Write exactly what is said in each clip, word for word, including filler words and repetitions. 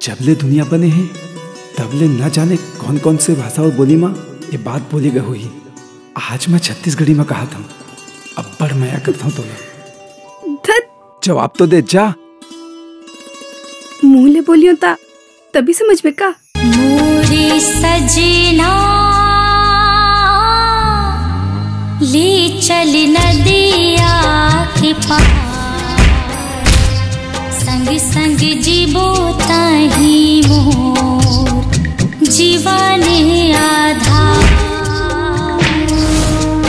जब ले दुनिया बने हे, तब ले न जाने कौन कौन से भाषा अउ बोली म ये बात बोले गए होही। आज मैं छत्तीसगढ़ी म कहत हूँ, अब्बड़ मया करत हूँ तोला। धत। जवाब तो दे जा। मुंह ले बोलियो ता तभी समझ में का? मोरे सजना ले चल नदिया के पार, संग संग जीबो ताही मोर जीवन आधार।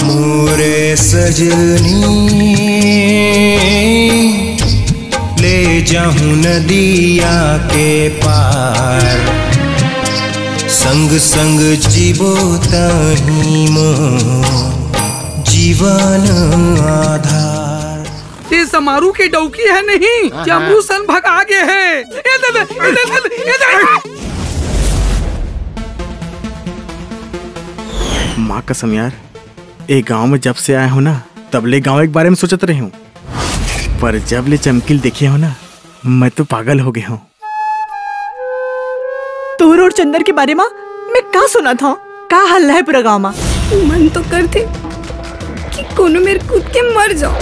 मोरे सजनी ले जाहूं नदिया के पार, संग संग जीबो ताही मोर जीवन आधार। ये समारू के डौकी है नहीं, हाँ, जमरू हाँ। सन भगा गे है। ए दादा, ए दादा, ए दादा। माँ कसम यार, ए गांव में जब से आया हूँ ना, तब ले गांव के बारे में सोचत रहे हूँ, पर जब ले चमकील देखे हूँ ना, मैं तो पागल हो गया हूँ। तोर और चंदर के बारे में मैं का सुनत हूँ? का हल्ला है पूरा गांव में? मन तो करथे कि कोनो मेर कूद के मर जाओ।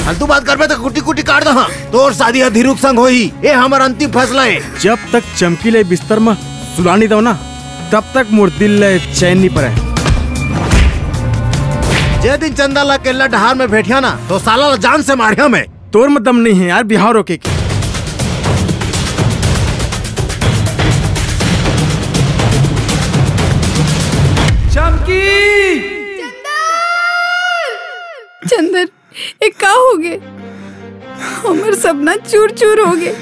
फालतू बात करबे तो कुटी कुटी काट दो। हाँ, तोर शादी ह धीरू के संग होही, ये हमर अंतिम फैसला है। जब तक चमकील ए बिस्तर में सुला नहीं दो ना, तब तक मोर दिल ले चैन नहीं पड़े। जे दिन चंदा ला अकेला डहार में भेठिया ना, तो साला ला जान से मारिया मैं। तोर में दम नहीं है यार बिहाव रोके के। चमकी! चंदर! चंदर, ये का हो गे? हमर सपना चूर चूर हो गे।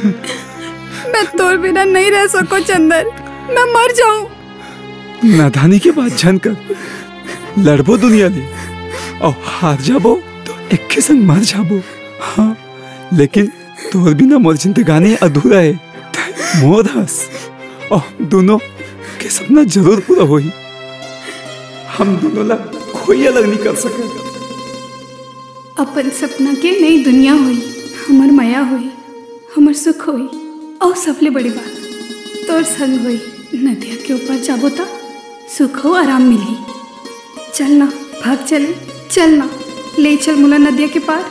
मैं तोर बिना नहीं रह सको चंदर, मैं मर जाऊं। नादानी के बात झन कर, लड़बो दुनिया ले, अउ हार जाबो तो एके संग मर जाबो। हाँ, लेकिन तोर बिना मोर जिंदगानी अधूरा है। तैं मोर हस, अउ दोनों के सपना जरूर पूरा होही। हम दोनों ला कोई अलग नहीं कर सके। अपन सपना के नई दुनिया होई, हमर मया होई, हमर सुख होई, अउ सबले बड़ी बात, तोर संग होई। नदिया के ऊपर जाबो त सुख अउ आराम मिलही। चल ना, भाग चले, चल ना, ले चल मोला नदिया के पार।